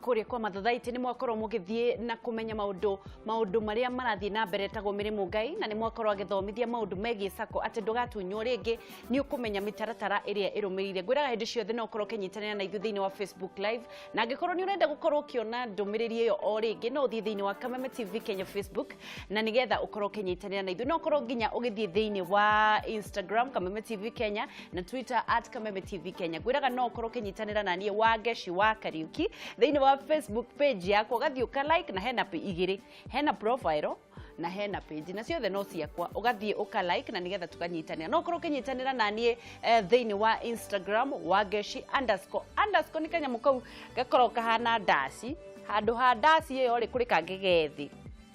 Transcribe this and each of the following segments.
Kũrĩa kwa Mathathaitĩ nĩ mwakorwo mũgĩthiĩ na kũmenya maũndũ maũndũ marĩa marathiĩ na mbere tagwo Mĩrĩmũ Ngai, na nĩ mwakorwo agĩthomithia maũndũ megiĩ sacco atĩ ndũgatunywo rĩngĩ, nĩ ũkũmenya mĩtaratara ĩrĩa ĩrũmĩrĩire. Ngwĩraga hĩndĩ ciothe no ũkorwo ũkĩnyitanĩra na ithuĩ thĩinĩ wa Facebook Live, na angĩkorwo nĩ ũrenda gũkorwo ũkĩona ndũmĩrĩri ĩyo o rĩngĩ, no ũthiĩ thĩinĩ wa Kameme TV Kenya Facebook, na nĩgetha ũkorwo ũkĩnyitanĩra na ithuĩ. No ũkorwo nginya ũgĩthiĩ thĩinĩ wa Instagram Kameme TV Kenya na Twitter @KamemeTVKenya. Ngwĩraga no ũkorwo ũkĩnyitanĩra na niĩ Wangeci wa Kariuki thĩinĩ wa Facebook page yakwa, ũgathiĩ ũka like, na hena igĩrĩ, hena profile na hena page, na ciothe no ciakwa, ũgathiĩ ũka like na nĩgetha tũkanyitanĩra. No ũkorwo ũkĩnyitanĩra na niĩ thĩinĩ wa Instagram Wangeci underscore underscore, nĩ kanyamũ kau gakoragwo kahana ndaci, handũ ha ndaci ĩyo rĩ, kũrĩ kangĩ gethĩ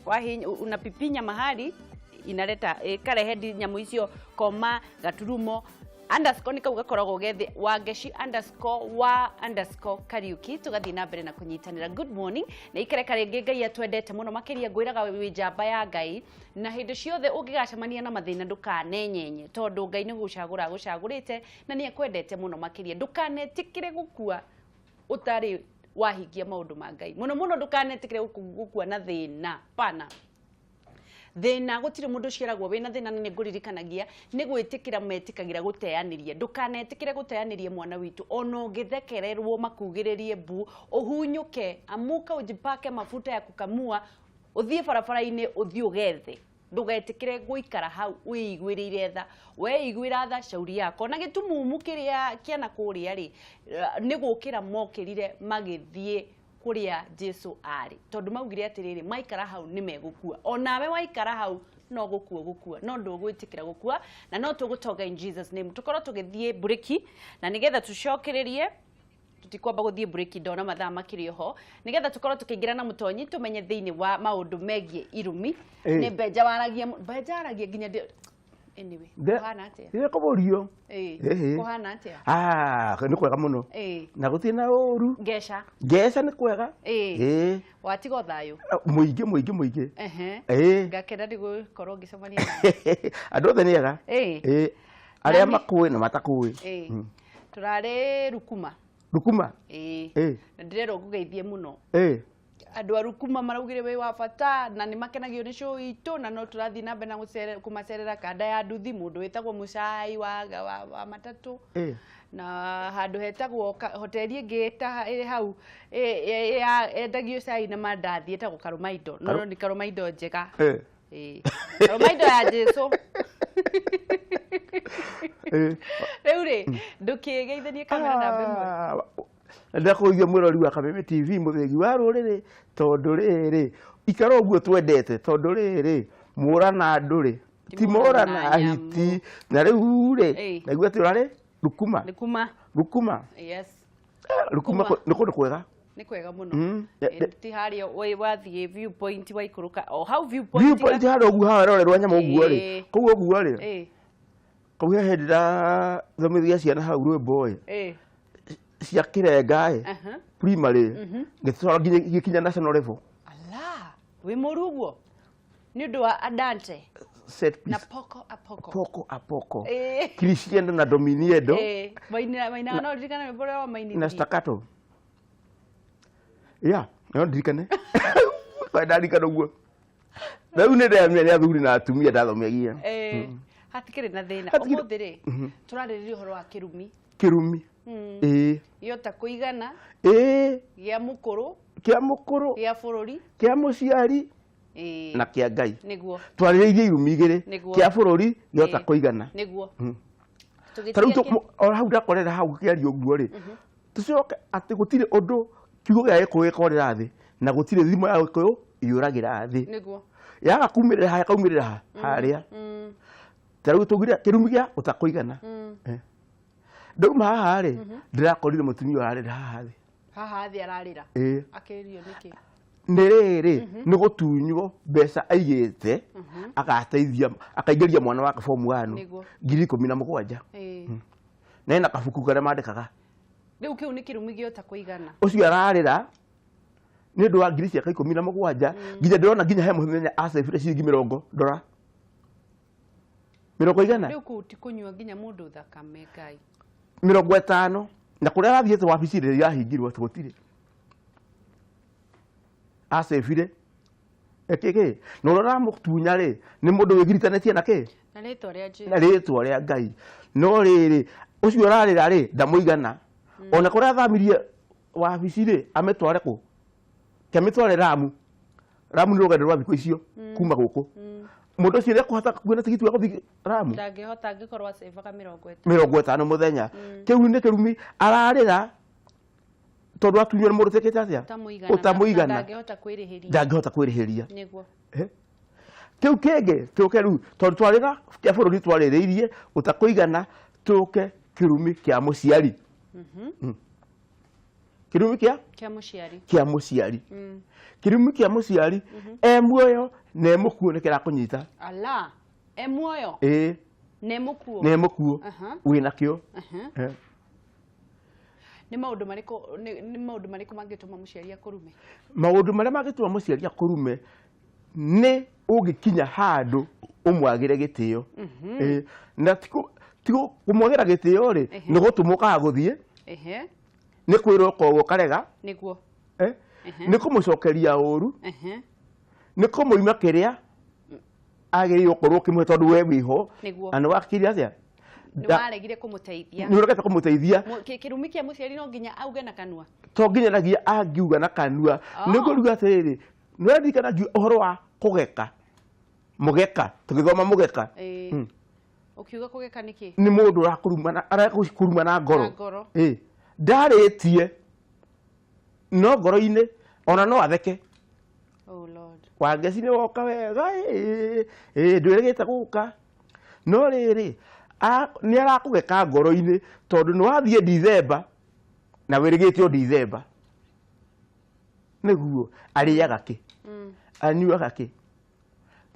wahinya, unapipinya mahali inaleta ĩkarehe nyamũ icio koma gaturumo underscore, nĩ kau gakoragwo gethĩ, Wangeci underscore wa underscore Kariuki. Tũgathiĩ na mbere na kũnyitanĩra. Good morning na ikereka rĩngĩ. Ngai atwendete mũno makĩria. Ngwĩraga wĩ njamba ya Ngai, na hĩndĩ ciothe ũngĩgacemania na mathĩna ndũkanenyenye, tondũ Ngai nĩ gũcagũra agũcagũrĩte na nĩ akwendete mũno makĩria. Ndũkanetĩkĩre gũkua ũtarĩ wahingia maũndũ ma Ngai, mũno mũno ndũkanetĩkĩre gũkua na thĩna pana thĩna. Gũtirĩ mũndũ ũciaragwo wĩna thĩna, na nĩ ngũririkanagia nĩ gwĩtĩkĩra metĩkagĩra gũteanĩria. Ndũkanetĩkĩre gũteanĩria, mwana witũ, ona ũngĩthekererwo makugĩrĩrie mbu, ũhunyũke, amuka ujipake mafuta ya kukamua, ũthiĩ barabara-inĩ, ũthiĩ ũgethe. Ndũgetĩkĩre gũikara hau wĩiguĩrĩire tha. Weiguĩra tha, shauri yako. Na gĩtumumu kĩrĩa kĩana kũrĩa rĩ, nĩ gũkĩra mokĩrire magĩthiĩ kũrĩa Jesu arĩ, tondũ maugire atĩrĩrĩ, maikara hau nĩ megũkua. Onawe waikara hau no gũkua gũkua, no ndũgwĩtĩkĩra gũkua, na no tũgũtonga in Jesus name. Tũkorwo tũgĩthiĩ mburĩki na nĩgetha tũcokererie, tũtikwamba gũthiĩ mburĩki, ndona mathaa makĩrĩ oho, nĩgetha tũkorwo tũkĩingĩra na mũtonyi tũmenye thĩinĩ wa maũndũ megiĩ irumi. Nĩ Mbenja waragia, Mbenja aragia nginya anyway, kũhana atĩa? Nĩ kũbũrio. Ĩĩ. Kũhana atĩa? Ah, nĩ kwega mũno. Na gũtirĩ na ũru. Ngeca. Ngeca nĩ kwega. Ĩĩ. Watigo thayũ? Mũingĩ mũingĩ mũingĩ. Ĩĩ. Ngakena nĩ gũkorwo ngĩcemania nawe. Andũ othe nĩ ega. Ĩĩ. Arĩa makũĩ na matakũĩ. Ĩĩ. Tũrarĩ Rukuma. Rukuma. Ĩĩ. Na ndĩrerwo ngũgeithie mũno. Andũ a Rukuma maraugire wĩ wa bata na nĩ makenagio nĩ show itũ, na no tũrathiĩ na mbere na kũmacerera kanda ya nduthi, mũndũ wĩtagwo Mũcai wa matatũ na handũ hetagwo hoteli ĩngĩ ta ĩrĩ hau endagio cai na mandathi ĩtagwo Karũmaindo, no nĩ Karũmaindo njega. Ĩĩ. Karũmaindo ya Jesu. Rĩu rĩ, ndũkĩgeithanie kamera namba 1. Ah, ndakũgia mwĩrori wa Kameme TV, mũthĩgi wa rũrĩrĩ, tondũ rĩrĩ ikara ũguo twendete, tondũ rĩrĩ mũra na andũ rĩ ti mũra na hiti. Na rĩu rĩ, naigua atĩ ũrarĩ Rukuma. Rukuma. Rukuma. Yes. Rukuma nĩ kũndũ kwega. Nĩ kwega mũno. Ti harĩa wathiĩ viewpoint, waikũrũka o hau viewpoint. Viewpoint harĩa ũguo harorerwo nyamũ ũguo rĩ, kũu ũguo rĩ, kũu he hĩndĩ ndathomithia ciana hau rwĩmbo ĩ cia kĩrenga ĩ primary, ngĩtwara nginya igĩkinya national level. Ala, wĩ mũru ũguo nĩ ũndũ wa Adante set na piece. Poko apoko. Poco a poco. Crescendo na diminuendo. Mainaga mainaga, no ririkana rwĩmbo rũrĩa na wamainithirie? Staccato, yeah, no ndirikane kwa ndarikana ũguo. Rĩu nĩ ndamia nĩ athuri na atumia ndathomegia. Ĩĩ, hatikĩrĩ na thĩna. Ũmũthĩ rĩ, tũrarĩrĩria ũhoro wa kĩrumi. Kĩrumi, ĩĩ. Gĩota kũigana. Ĩĩ. Gĩa mũkũrũ. Kĩa mũkũrũ. Gĩa bũrũri. Kĩa mũciari na kĩa Ngai. Nĩguo. Twarĩrĩirie irumi igĩrĩ. Nĩguo. Kĩa bũrũri, gĩota kũigana. Nĩguo. Ta rĩu o hau ndakorera hau kĩario ũguo rĩ, tũcoke atĩ gũtirĩ ũndũ kiugo gĩa Gĩkũyũ gĩkorĩra thĩ, na gũtirĩ thimo ya Gĩkũyũ yũragĩra thĩ. Yaga kumĩrĩra haha, ĩkaumĩrĩra ha harĩa. Ta rĩu tũgire kĩrumi gĩa ũtakũigana. Ndauma haha rĩ, ndĩrakorire mũtumia ũrarĩra haha thĩ. Haha thĩ ararĩra? Ĩĩ. Akĩrĩrio nĩkĩ? Nĩ rĩrĩ, nĩ gũtunywo mbeca aigĩte agateithia akaingĩria mwana wake form 1. 17,000. Na ena kabuku karĩa mandĩkaga. Rĩu kĩu nĩ kĩrumi gĩota kũigana. Ũcio ararĩra nĩ ũndũ wa ngiri ciake 17. Nginya ndĩrona nginya he mũthenya acebire ciringi mĩrongo ndora mĩrongo igana. Rĩu kũu ti kũnyua nginya mũndũ thakame, Ngai? 50, na kũrĩa arathiĩte wabici rĩrĩa yahingirwo atĩ gũtirĩ. Acĩbire ĩkĩkĩ na ũrĩa ũramũtunya rĩ nĩ mũndũ wĩgiritanĩtie na kĩ na rĩtwa rĩa Jesu na rĩtwa rĩa Ngai no rĩrĩ ũcio ũrarĩra rĩ ndamũigana ona kũrĩa athamirie wabici rĩ amĩtware kũ kĩamĩtware Ramu. Ramu nĩ rũgendo rwa thikũ icio kuma gũkũ mũndũ ũcio nĩekũhota kuona tigiti wa gũthiĩ Ramu ndangĩhota angĩkorwo acevaga 50 50 mũthenya kĩu nĩ kĩrumi ararĩra tondũ atunywo nĩ mũndũ ũtekĩte atĩa ũtamũigana ndangĩhota kwĩrĩhĩria ndangĩhota kwĩrĩhĩria nĩguo kĩu kĩngĩ tũke rĩu tondũ twarĩra kĩa bũrũri twarĩrĩirie ũtakũigana tũke kĩrumi kĩa mũciari kĩrumi kĩa kĩa mũciari kĩa mũciari kĩrumi kĩa mũciari e muoyo na e mũkuo nĩ kĩrakũnyita ala e muoyo ĩĩ na e mũkuo na e mũkuo wĩnakĩo nĩ maũndũ marĩkũ nĩ maũndũ marĩkũ mangĩtũma mũciari akũrume maũndũ marĩa mangĩtũma mũciari akũrume nĩ ũngĩkinya handũ ũmwagĩre gĩtĩo na ti kũmwagĩra gĩtĩo rĩ nĩ gũtũmwo kaga gũthiĩ nĩ kwĩrwo koguo karega nĩguo nĩ kũmũcokeria ũru nĩ kũmũima kĩrĩa agĩrĩirwo gũkorwo ũkĩmũhe tondũ we wĩho na nĩ wakirie atĩa nĩ waregire kũmũteithia nĩ ũregete kũmũteithia kĩrumi kĩa mũciari no nginya auge na kanua to nginyanagia angiuga na kanua nĩ ngũruga atĩrĩrĩ nĩ ũraririkana ũhoro wa kũgeka mũgeka tũgĩthoma mũgeka ũkiuga kũgeka nĩkĩ nĩ mũndũ arakũruma na ngoro ndarĩtie no ngoro-inĩ ona no atheke oh Lord Wangeci nĩ woka wega ndwĩrĩgĩte gũka no rĩrĩ nĩ arakũgeka ngoro-inĩ tondũ nĩ wathiĩ Dithemba na wĩrĩgĩte o Dithemba nĩguo arĩaga kĩ anyuaga kĩ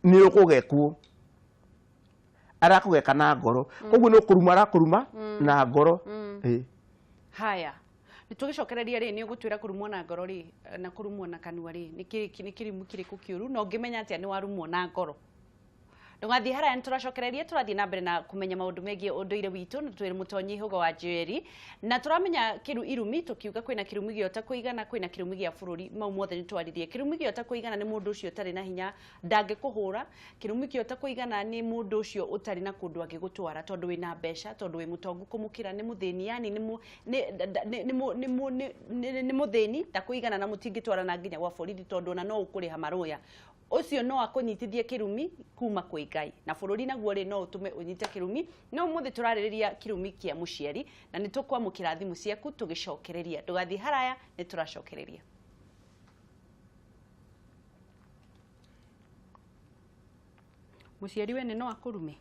nĩ ũkũgekwo arakũgeka na ngoro koguo nĩ ũkũruma arakũruma na ngoro haya nĩ tũgĩcokereria rĩ nĩ ũgũtwĩra kũrumwo na ngoro rĩ na kũrumwo na kanua rĩ nĩ kĩrimũ kĩrĩkũ kĩũru na ũngĩmenya atĩa nĩ warumwo na ngoro ndũgathiĩ haraya nĩ tũracokereria tũrathiĩ na mbere na kũmenya maũndũ megiĩ ũndũire witũ na twĩrĩ Mũtonyi Hũgo wa Njeri na tũramenya irumi tũkiuga kwĩna kĩrumi gĩa ũtakũigana kwĩna kĩrumi gĩa bũrũri mau mothe nĩ twaririe kĩrumi gĩa ũtakũigana nĩ mũndũ ũcio ũtarĩ na hinya ndangĩkũhũra kĩrumi kĩa ũtakũigana nĩ mũndũ ũcio ũtarĩ na kũndũ angĩgũtwara tondũ wĩna mbeca tondũ wĩ mũtongu kũmũkĩra nĩ mũthĩni yani nĩ mũthĩni ndakũigana na mũtingĩtwarana nginya gwa borithi tondũ ona no ũkũrĩha marũya ũcio no akũnyitithie kĩrumi kuma kwĩ Ngai na bũrũri naguo rĩ no ũtũme ũnyite kĩrumi no ũmũthĩ tũrarĩrĩria kĩrumi kĩa mũciari na nĩ tũkwamũkĩra thimũ ciaku tũgĩcokereria ndũgathiĩ haraya nĩ tũracokereria mũciari wene no akũrume.